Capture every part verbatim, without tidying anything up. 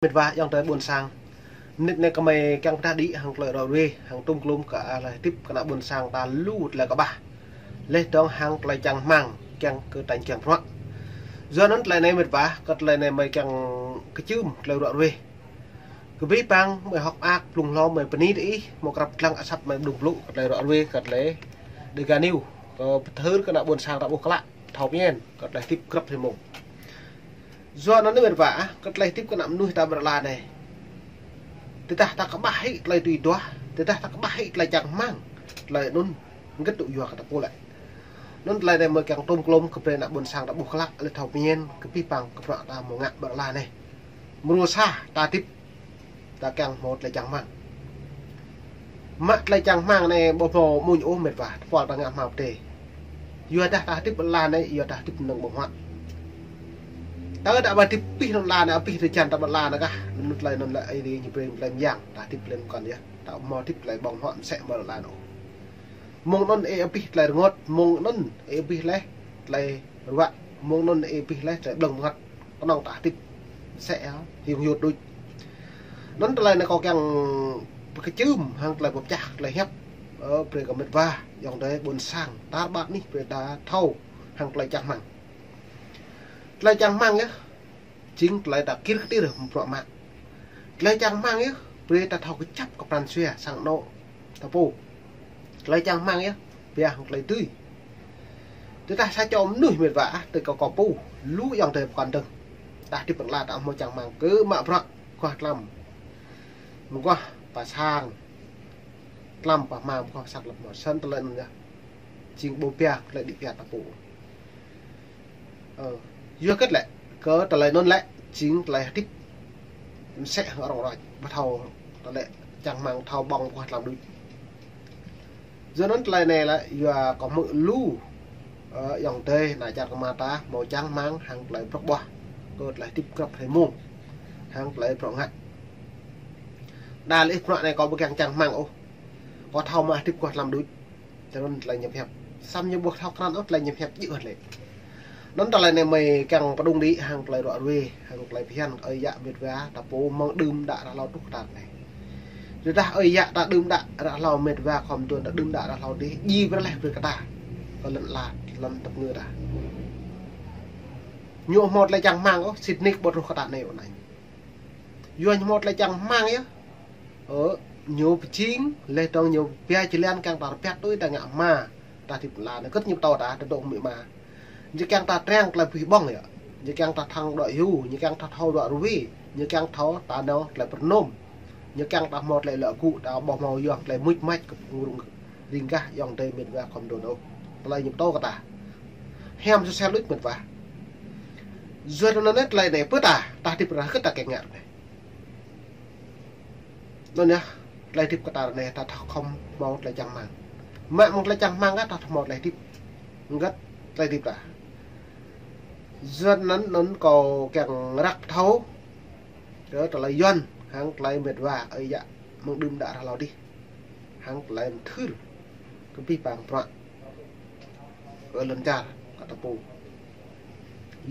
Mĕt wa ayŏng adơi ƀôn sang. Mơnit anai kơmơi kiăng pơdah đĭ hăng tơlơi ră ruai, hăng tơm klôm kơ tơlơi hơdip kơ ană ƀôn sang ta lu tơlơi kơƀah. Laih dơ̆ng hăng tơlơi čang rơmang kiăng kơ tañ kiăng bruă. Yua anŭn tơlơi anai mĕt wa, kơ tơlơi anai mơi kiăng kơčưm tơlơi ră ruai. Kơ abih bang mơi hơ̆k mơak, blung hlâo mơi bơni đĭ, mơ̆ krăp lăng asăp mơi blung blŭ kơ tơlơi ră ruai, kơ tơlơi Dega News, kơ pơthâo kơ ană ƀôn sang ta ƀuh klă, thâo pơñen kơ tơlơi hơdip grăp rơmông. Yua anŭn mĕt wa, kơ tơlơi hơdip kơ ană mơnuih ta ƀơi lŏn anai. Tơdah ta kơƀah hĭ tơlơi tui duah, tơdah ta kơƀah hĭ tơlơi čang rơmang, tơlơi anŭn hơget tŭ yua kơ ta pô lĕ. Anŭn tơlơi anai mơi kiăng tơm klôm kơ brơi ană ƀôn sang ta ƀuh klă, laih thâo pơñen kơ abih bang kơ bruă ta mơ̆ ngă ƀơi lŏn anai. Mrô sa ta hơdip ta kiăng hmâo tơlơi čang rơmang. Mă tơlơi čang rơmang anai ƀu hmâo mơ̆n ôh mĕt wa, tơpul ta ngă hmâo pơdai. Yua dah ta hơdip ƀơi lŏn anai, yua dah hơdip mơnơ̆ng ƀơ̆ng huă. Tơdah ƀu hơdip abih lŏn anai, abih tơčan ta ƀơi lŏn anai kah, anŭn tơlơi anŭn lĕ Ơi Adai ñu brơi tơlơi mơyang, ta hơdip lĕ mơkăn yơh. Ta ƀu hmâo hơdip tơlơi ƀơ̆ng huă mơsĕ ƀơi lŏn anai ôh. Mơ̆ng anŭn ih abih tơlơi rơngot, mơ̆ng anŭn ih abih laih tơlơi ruă, mơ̆ng anŭn ih abih laih tơlơi ƀlơ̆ng bơngăt. Kơnơ̆ng ta hơdip mơsĕ yơh, hiư̆m hyưt đôč. Anŭn tơlơi anai kâo kiăng pơkơčưm hăng tơlơi pơpơčah tơlơi hiăp, ơ, brơi kơ mĕt wa ayŏng adơi ƀôn sang tar ƀar anih brơi ta thâo hăng tơlơi čang rơmang. Tơlơi čang rơmang yơh, jing tơlơi ta kir kơtir bruă mă. Tơlơi čang rơmang yơh, brơi ta thâo kơjăp kơ pran jua sang anŏ ta pô. Tơlơi čang rơmang yơh, pioh hăng tơlơi dưi. Tơdah sa čô mơnuih mĕt wa ah, tơl kơ kâo pô, lu ayŏng adơi pơkŏn dơ̆ng. Tơdah hơdip ƀơi lŏn ta hmâo čang rơmang kơ mă bruă, guah tlam. Mơguah pơ sang, tlam pơ hmua, mơguah pơ sang tlam hmua. Snăn tơlơi anŭn yơh. Jing ƀu pioh tơlơi đĭ pioh ta pô. Ơ, yua hơget lĕ, kơ tơlơi anŭn lĕ, jing tơlơi hơdip mơsĕ hăng rŏng rŏč, ƀu thâo tơlơi čang rơmang, thâo ƀơ̆ng mơguah tlam đôč. Yua anŭn tơlơi anai lĕ, yua kơ hmư̆ lu, ơ, ayŏng adơi, ană čar kơ mă ta, hmâo čang rơmang, hăng tơlơi bruă ƀuah, kơ tơlơi hơdip grăp hrơi mông, hăng tơlơi bruă ngă. Đa lĕ bruă anai kâo ƀu kiăng čang rơmang ôh. Kâo thâo mă hơdip guah tlam đôč. Tơl anŭn tơlơi ñu pơhiăp. Samơ̆ ñu ƀu thâo krăn ôh tơlơi ñu pơhiăp djơ̆ lĕ. Anŭn tơlơi anai mơi kiăng pơdŏng đĭ hăng tơlơi ră ruai, hăng tơlơi phiăn, ơi yă mĕt wa, ta pô mơ̆ng đưm đă ră hlâo truh kơ tơl anai. Tơdah ơi yă ta đưm đă ră hlâo mĕt wa khŏm tuăn ta đưm đă ră hlâo dih, djai brơi laih brơi kơ ta. Kơ lŏn ala, lŏn tơpơngư ta. Ñu hmâo tơlơi čang rơmang ôh, sĭt nik ƀu truh kơ tơl anai ôh anai. Yua ñu hmâo tơlơi čang rơmang yơh. Ơ, ñu pơjing, laih dơ̆ng ñu pioh jơlan kiăng ta rơbat tui ta ngă mă. Ta hơdip lŏn anai kơt ñu pơtô ta, ta dŏ mĭ mă. Ñu kiăng ta treng tơlơi bih ƀơ̆ng yơh. Ñu kiăng ta thăng đuaĭ hyu, ñu kiăng ta thâo ră ruai, ñu kiăng thâo ta nao tơlơi pơrơnôm. Ñu kiăng ta hmâo tơlơi lŏ gŭ, ta ƀu hmâo yua tơlơi mưč mač kơ phung rŭng ring gah ayŏng adơi mĕt wa khŏm tuăn ôh. Tơlơi ñu pơtô kơ ta. Hiam sô sel đôč mĕt wa. Yua anŭn anai tơlơi anai pơ ta, ta hơdip ră hơget ta kiăng ngă anai. Anŭn yơh, tơlơi hơdip kơ ta ră anai ta thâo khŏm hmâo tơlơi čang rơmang. Mă mơ̆ng tơlơi čang rơmang kah ta thâo hmâo tơlơi hơdip. Hơget tơlơi hơdip ta. Yua anŭn anŭn kâo kiăng răk thâo kơ tơlơi Yuăn hăng tơlơi mĕt wa ơi yă mơ̆ng đưm đă ră hlâo dih. Hăng tơlơi mơthưr kơ abih bang bruă kơ lŏn čar kơ ta pô.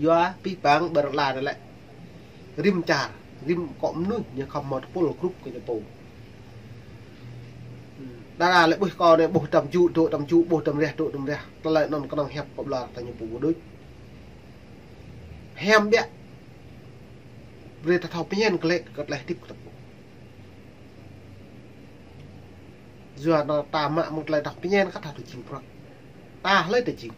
Yua abih bang ƀơi lŏn anai lĕ rĭm čar, rĭm akŏ mơnuih ñu khŏm hmâo tơpul grup kơ ñu pô. Đa đa lĕ ƀuh kâo anai ƀuh tơm jŭ, dŏ tơm jŭ, ƀuh tơm reh, dŏ tơm reh. Tơlơi anŭn kơnơ̆ng hiăp kơ ƀlŏr ta ñu pô ƀu đôč. Hiam biă. Brơi ta thâo pơñen kơ lĕ kơ tơlơi hơdip kơ ta pô. Yua anŭn ta mă mơ̆ng tơlơi thâo pơñen kơ ta thâo jing bruă. Ta hlơi ta jing.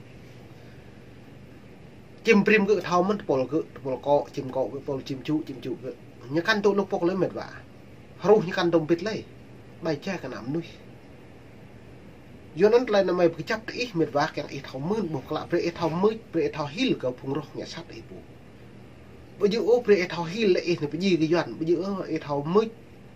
Čim brĭm gơ̆ thâo mơ̆n tơpul gơ̆, tơpul akŏ, čim akŏ gơ̆, tơpul čim jŭ, čim jŭ gơ̆. Ñu kăn dŏ lŏk pŏk lơi mĕt wa. Hruh ñu kăn dŏ mbĭt lơi. Ƀai jai kơ ană mơnuih. Yua anŭn tơlơi anai mơi pơkơjăp tơ ih mĕt wa kiăng ih thâo mưn ƀuh klă, brơi ih thâo mưč, brơi ih thâo hil kơ phung roh ngă sat ih pô. Ƀu djơ̆ ôh brơi ih thâo hil lĕ ih anai pơjing kơ Yuăn, ƀu djơ̆ ôh ih thâo mưč,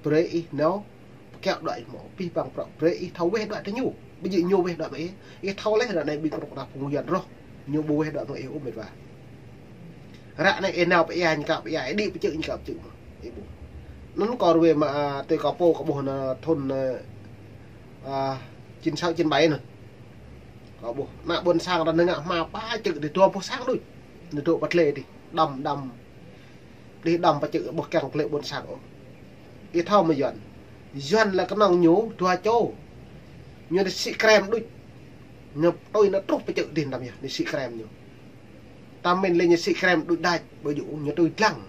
brơi ih nao pơkiaŏ đuaĭ hmâo, abih bang bruă brơi ih thâo weh đuaĭ tơ ñu. Ƀu djơ̆ ñu weh đuaĭ mơ̆ng ih, ih thâo laih ră anai ƀing kơ ană phung Yuăn roh, ñu ƀu weh đuaĭ mơ̆ng ih ôh mĕt wa. Ră anai ih nao pơ ia ñu ka pơ ia, ih đĭ pơ čư̆ ñu ka pơ čư̆ mơ̆n. Ih ƀuh. Anŭn kâo ruai mă, a, tui kâo pô kâo ƀuh anŭn thŭn, a, a, chín sáu chín bảy anŭn. Kâo ƀuh ană ƀôn sang ta nao ngă hma pă čư̆ dih dua boh sang đôč. Ñu dŏ pơ tlê dih. Đăm, đăm. Ih đăm pơčư̆ ƀu kiăng klĕ ƀôn sang ôh. Ih thâo mơ̆ Yuan. Yuan lĕ kơnơ̆ng ñu dua čô. Ñu đa sĭ krem đôč. Ñu tui nao truh pơčư̆ dih tăm yơh, ñu sĭ krem ñu. Tăm mĭn lĕ ñu sĭ krem đôč đač, ƀu djơ̆, ñu tui dlăng.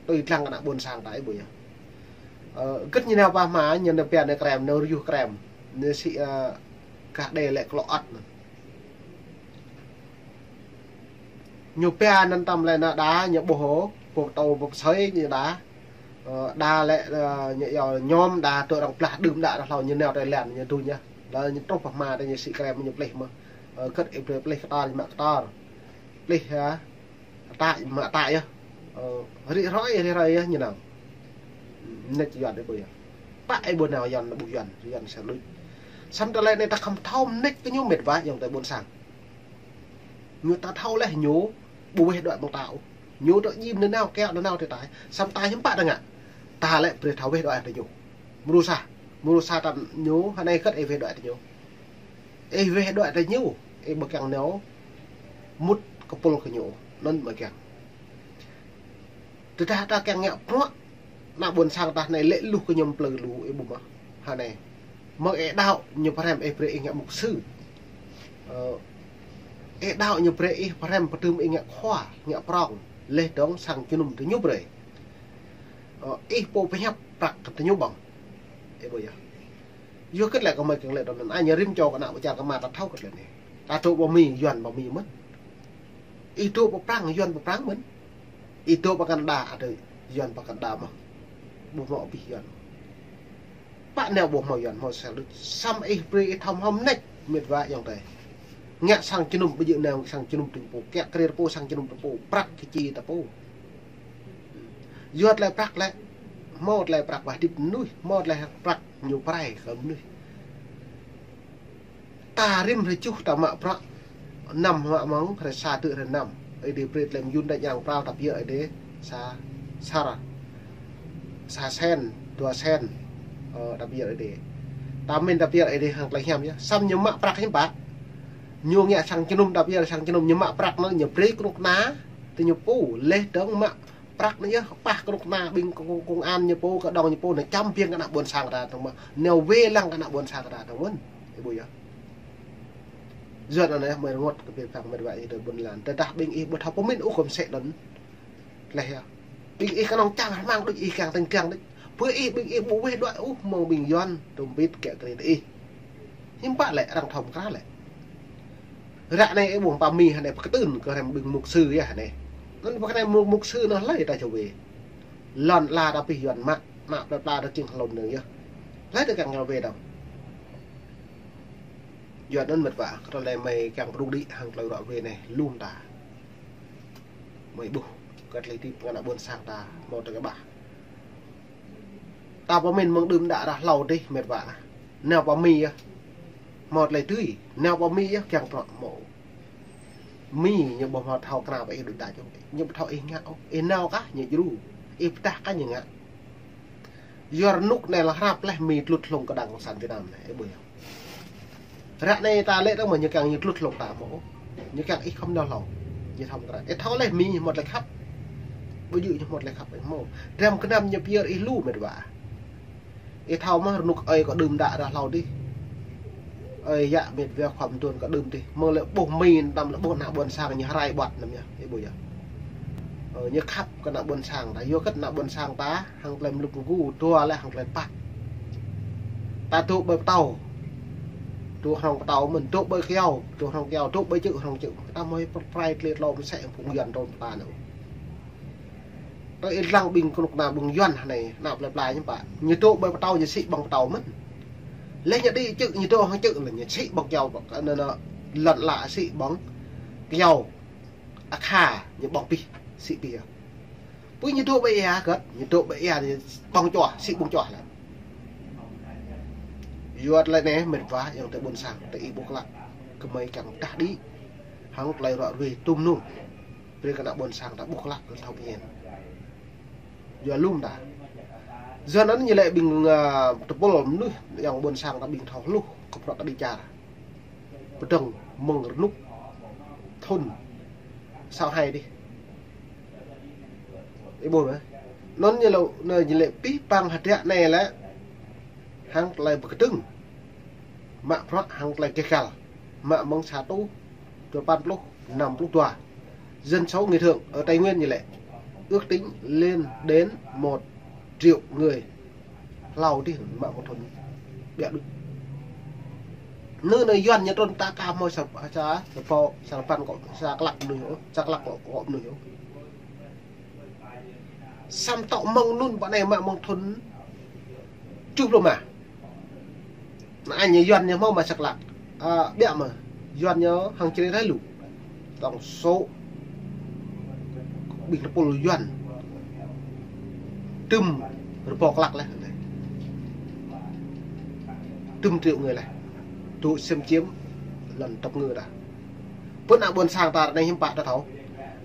Tui dlăng kơ ană ƀôn sang ta ih ƀuh yơh. Ơ, gĭt ñu nao pơ hma, ñu nao pia nao krem, nao riuh krem. Ñu sĭ, ơ, gah đe lĕ klŏ ăt anŭn. Ñu pia anŭn tăm lĕ nao đa, ñu ƀuh hŏ, pô pơtâo, pô pơsơi ñu đa. Ơ, đa lĕ, ơ, ñu yua ñŏm đa tơ arăng plah đưm đă đa hlâo ñu nao tơ lăn ñu tui ñu. Lĕ ñu truh pơ hma tơ ñu sĭ krem ñu plih mơ̆n. Ơ, gĭt ih brơi plih kơtor ñu mă kơtor. Plih, ha. Tă, mă tă yơh. Ơ, rĭ hrơi, rĭ hrơi yơh ñu nao. Mơneč Yuan ih ƀuh yơh. Pă ih ƀuh nao Yuan, ƀuh Yuan, Yuan sel đôč. Samơ̆ tơlơi anai ta khŏm thâo mơneč kơ ñu mĕt wa ayŏng adơi ƀôn sang. Ñu ta thâo leh ñu ƀu weh đuaĭ mơ̆ng ta ôh. Ñu tơ jim nao kiaŏ nao tơ tai. Samơ̆ ta hiư̆m pă ta ngă. Ta lĕ brơi thâo weh đuaĭ tơ ñu. Mrô sa, mrô sa ta ñu, hơnai gĭt ih weh đuaĭ tơ ñu. Ih weh đuaĭ tơ ñu, ih ƀu kiăng nao mŭt kơpul kơ ñu. Anŭn mơ̆ kiăng. Tơdah ta kiăng ngă bruă, ană ƀôn sang ta anai lĕ lu kơ ñu plư lu ih ƀuh mơ̆n. Hơnai. Mơ̆ng ih đaŏ ñu pơhrăm ih brơi ih ngă mục sư. Ơ, ih đaŏ ñu brơi ih pơhrăm pơtưm ih ngă khua, ngă prŏng. Leh dơ̆ng sang jơnum tơ ñu brơi. Ơ, ih pô pơhiăp prăk kơ tơ ñu ƀơ̆ng. Ih ƀuh yơh. Yua gĭt lĕ kơmơi kiăng lĕ tơ anŭn. Anai ñu rĭm čô kơ ană ƀu čar kơ mă ta thâo gĭt lĕ anai. Ta dŏ pơ Mi, Yuan pơ Mi mơ̆n. Ih dŏ pơ Prăng, Yuan pơ Prăng mơ̆n. Ih dŏ pơ Canada, adơi Yuan pơ Canada mơ̆n. Ƀu hmâo abih Yuan. Pă nao ƀu hmâo Yuan, hmâo sel đôč. Samơ̆ ih brơi ih thâo hmâo mơneč, mĕt wa ayŏng adơi. Ngă sang jơnum ƀu djơ̆ nao sang jơnum tơpô, kiaŏ kriê tơpô sang jơnum tơpô, prăk kơ či tơpô. Yua tơlơi prăk lĕ, hmâo tơlơi prăk wah hơdip mơnuih, hmâo tơlơi prăk ñu pơrai kơ mơnuih. Ta rĭm hrơi tơjuh ta mă prăk năm mă mơ̆ng hrơi sa tơ hrơi năm. Ơi Adai brơi tơlơi mơyun ta ñang pral ta pơyơr Ơi Adai sa sar, sa sen, dua sen, ơ, ta pơyơr Ơi Adai. Ta mĭn ta pơyơr Ơi Adai hăng tơlơi hiam yơh. Samơ̆ ñu mă prăk hiư̆m pă. Ñu ngă sang jơnum ta pơyơr sang jơnum ñu mă prăk anŭn ñu brơi kơnuk kơna tơ ñu pô leh dơ̆ng mă prăk anŭn yơh, pah kơnuk kơna ƀing kơ-, kơ-, kông an ñu pô, kơ đŏng ñu pô, nao čăm biêng kơ ană ƀôn sang ta tơ̆ng mơ̆n. Nao wê lăng kơ ană ƀôn sang ta tơ̆ng mơ̆n. Ih ƀuh yơh. Yua anŭn yơh, mơi rơngot kơ pơpă mĕt wa ih adơi ƀôn lan. Tơdah ƀing ih ƀu thâo pơmĭn ôh kơ mơsĕ anŭn. Leh yơh. Ƀing ih kơnơ̆ng čang rơmang đôč ih kiăng tơ̆ng kiăng đôč. Pơ ih ƀing ih ƀu weh đuaĭ ôh mơ̆ng ƀing Yuan, tơm bit kiaŏ kriê tơ ih. Hiư̆m pă lĕ, arăng thâo mơkra lĕ. Ră anai ih ƀuh pơ Mi hơnai pơkơtưn kơ hrăm ƀing mục sư yơh hơnai. Anŭn pơkơtưn mục, mục sư anŭn hlơi ta čơwê. Lŏn ala ta pih Yuan mă, mă plơi pla ta čing hlôn nơ̆ng yơh. Hlơi ta kiăng čơwê dơ̆ng. Yuan anŭn mĕt wa, kơ tơlơi mơi kiăng pơrŭng đĭ hăng tơlơi ră ruai anai, lŏm ta. Mơi ƀuh, kơ tơlơi hơdip kơ ană ƀôn sang ta, hmâo tơlơi kơƀah. Ta pơmĭn mơ̆ng đưm đă ră hlâo dih, mĕt wa. Nao pơ Mi yơh. Hmâo tơlơi tui, nao pơ Mi yơh, kiăng prăk hmâo. Mi ñu ƀu hmâo thâo kơna pơ ih đôč đač ôh. Ñu ƀu thâo ih ngă ôh. Ih nao kah, ñu djru. Ih pơdah kah, ñu ngă. Yua rơnŭk anai lăng hrăp leh Mi tlut hlung kơđang cộng sản Việt Nam anai, ih ƀuh yơh. Ră anai ta lĕ tơ̆ng mơ̆ ñu kiăng ñu tlut hlung ta hmâo ôh. Ñu kiăng ih khŏm nao hlâo. Ñu thâo mơkra. Ih thâo leh Mi ñu hmâo tơlơi khăp. Ƀu djơ̆ ñu hmâo tơlơi khăp ih hmâo. Dram gơnam ñu pơyơr ih lu mĕt wa. Ih thâo mơ̆ rơnŭk ơi kơ đưm đă ră hlâo dih. Ơi yă mĕt wa khua mơtuôn kơ đưm dih. Mơ̆ng lĕ ƀuh Mi tơm lĕ ƀuh ană ƀôn sang ñu hrai ƀuăt anŭn yơh. Ih ƀuh yơh. Ơ, ñu khăp kơ ană ƀôn sang ta. Yua gĭt ană ƀôn sang ta hăng tơlơi mlŭk mgu, dua lĕ hăng tơlơi păk. Ta dŏ ƀơi pơtâo. Dŏ hrŏng pơtâo mơ̆n, dŏ ƀơi kyâo, dŏ hrŏng kyâo, dŏ ƀơi čư̆ hrŏng čư̆. Ta mơi pơrai tơlơi tlŏ mơsĕ phung Yuan trôn ta anŭn. Tơ ih lăng ƀing kơnuk kơna ƀing Yuan hơnai, ană plơi pla ñu pă. Ñu dŏ ƀơi pơtâo ñu sĭ ƀơ̆ng pơtâo mơ̆n. Leh ñu đĭ čư̆ ñu dŏ hăng čư̆ lĕ ñu sĭ ƀơ̆ng kyâo, anŭn, anŭn, lŏn ala sĭ ƀơ̆ng kyâo. Akha ñu ƀơ̆ng pih, sĭ pih yơh. Pui ñu dŏ ƀơi ia gơ̆t, ñu dŏ ƀơi ia ñu ƀơ̆ng čuah, sĭ ƀơ̆ng čuah lĕ. Yua tơlơi anai mĕt wa ayŏng adơi ƀôn sang, tơ ih ƀuh klă. Kơmơi kiăng pơdah đĭ. Hăng tơlơi ră ruai tum nung. Brơi kơ ană ƀôn sang ta ƀuh klă kơ thâo pơñen. Yua lŏm ta. Yua anŭn ñu lĕ ƀing, ơ, tơpul mơnuih ayŏng ƀôn sang ta ƀing thâo hluh kơ bruă kơđi čar. Pơdơ̆ng mơ̆ng rơnŭk thŭn sa hai dih. Ih ƀuh mơ̆? Anŭn ñu lĕ, anŭn ñu lĕ pih pang hơdră anai lĕ hăng tơlơi pơkơdơ̆ng. Mă bruă hăng tơlơi gêh gal. Mă mơ̆ng sa rơtuh dua păn pluh, năm pluh dua. Dân số người Thượng ở Tây Nguyên ñu lĕ ước tính lên đến một triệu người. Hlâo dih mă mơ̆ng thŭn ƀiă đôč. Anŭn anai Yuan ñu trŭn ta ka hmâo sa, sa, sa pô, sa păn kơ, sa klăk mơnuih ôh, sa klăk kơ mơnuih ôh. Samơ̆ tŏ mơ̆ng anŭn pơ anai mă mơ̆ng thŭn tơjuh pluh rơma. Anŭn anai Yuan ñu hmâo mă sa klăk. A, ƀiă mơ̆. Yuan ñu hăng Jrai rai lu. Tổng số ƀing tơpul Yuan dŭm rơbâo klăk laih. Dŭm triệu người laih. Tŭ xâm chiếm lŏn tơpul ngư đa. Pơ anăp ƀôn sang ta anai hiư̆m pă ta thâo.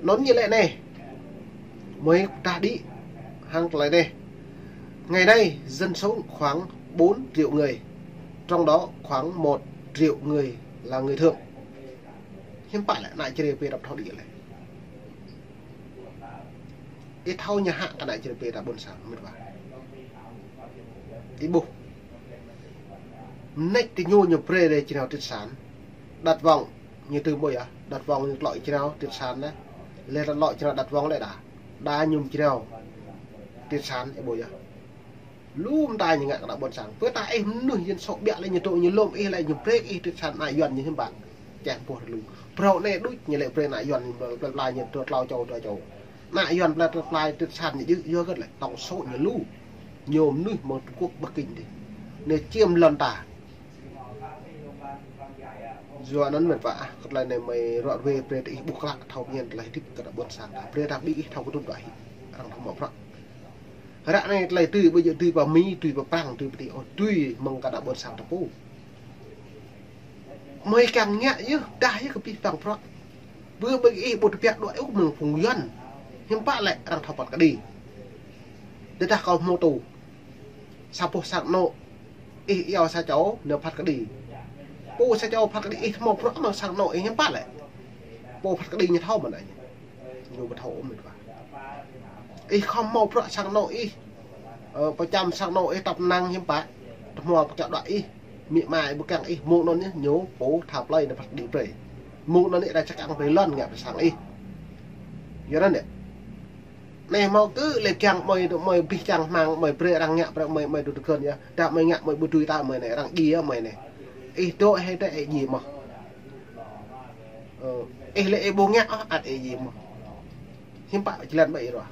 Anŭn ñu lĕ anai. Mơi ta đĭ hăng tơlơi anai. Ngày nay, dân số khoảng bốn triệu người, trong đó khoảng một triệu người là người Thượng. Hiư̆m pă lĕ ană Jrai pơ ta thâo đĭ lĕ. Ih thâo ñu hă kơ ană Jrai pơ ta ƀôn sang mĕt wa. Ih ƀuh. Mơneč tơ ñu ñu brơi rai jrao triệt sản. Đặt vòng ñu tơm ƀuh yơh. Đặt vòng ñu tlŏ jrao triệt sản anai. Lĕ tlŏ jrao đặt vòng lĕ đa. Đa ñu jrao triệt sản ih ƀuh yơh. Lu mơta ñu ngă kơ ană ƀôn sang. Pơ ta ih mơnuih dân số ƀiă lĕ ñu tŭ ñu lŏm ih lĕ ñu brơi ih triệt sản ană Yuan ñu hiư̆m pă. Čeh boh lu. Phrâo anai đôč ñu lĕ brơi ană Yuan ñu plơi pla ñu dua klâo čô dua čô. Ană Yuan plơi pla triệt sản ñu djơ̆ yua hơget lĕ tổng số ñu lu. Ñu mơnuih mơ̆ng Trung Quốc Bắc Kinh dih. Ñu chiếm lŏn ta. Yua anŭn mĕt wa ah, kơ tơlơi anai mơi ruă ruê brơi ta ih ƀuh klă thâo pơñen tơlơi hơdip kơ ană ƀôn sang ta. Brơi ta ƀing ih thâo kơdŭn đuaĭ hĭ. Arăng thâo mă bruă. Ră anai tơlơi tui ƀu djơ̆ tui pơ Mi, tui pơ Prăng, tui pơ ti ôh, tui mơ̆ng kơ ană ƀôn sang ta pô. Mơi kiăng ngă yơh, dah yơh kơ pih pang bruă. Bơ ƀing ih ƀu tơbiă đuaĭ ôh mơ̆ng phung Yuan. Hiư̆m pă lĕ arăng thâo phat kơđi. Tơdah kâo hmâo tŭ. Sa boh sang anŏ ih iâu sa čô nao phat kơđi. Pô sa čô phat kơđi ih hmâo bruă mơ̆ng sang anŏ ih hiư̆m pă lĕ. Pô phat kơđi ñu thâo mơ̆n anai. Ñu ƀu thâo ôh mĕt wa. Ih khŏm hmâo bruă sang anŏ ih. Ơ, pơčăm sang anŏ ih tăp năng hiư̆m pă. Tơhmua pơkiaŏ đuaĭ ih. Amĭ ama ih ƀu kiăng ih mơ̆ng anŭn ñu, ñu pô tha plơi nao phat kơđi brơi. Mơ̆ng anŭn ih đa čơkăng brơi lŏn ngă pơ sang ih. Yua anŭn yơh. Anai hmâo kơ lĕ kiăng mơi, mơi pih kiăng hmang, mơi brơi arăng ngă brơi mơi, mơi tŭ tơkơn yơh. Dah mơi ngă mơi ƀu tui ta mơi anai, arăng djai yơh mơi anai. Ih dŏ hĭ tơ ih djai mơ̆n. Ơ, ih lĕ ih ƀu ngă ôh, ăt ih djai mơ̆n. Hiư̆m pă jơlan ƀai ih ruah.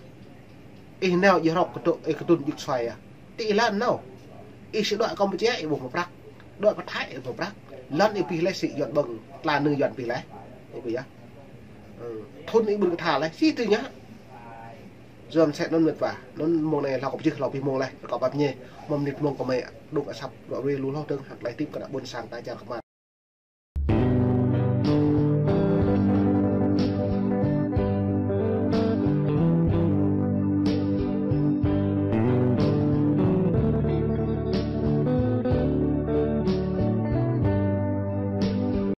Ih nao djơ̆ hrŏk kơdŏ, ih kơdŭn djŭk suai yơh. Ti ih lŏn nao. Ih sĭ đuaĭ Kampuchia ih ƀu hmâo prăk. Đuaĭ pơ Thái ih ƀu hmâo prăk. Lŏn ih pih laih sĭ Yuan ƀơ̆ng, tla nư Yuan pih laih. Ih ƀu yơh. Ơ, thŭn ih ƀu kơtha laih, sĭ tui ngă. Yua mơsĕ anŭn mĕt wa. Anŭn mơ̆ng anai hlâo kơ pơjưh hlâo pih mơ̆ng laih, rơkâo pap ñe. Mơ̆ng mơnit mơ̆ng kơ mơi đŭk asăp ruă ruê lu hloh dơ̆ng hăng tơlơi hơdip kơ ană ƀôn sang ta čar kơmă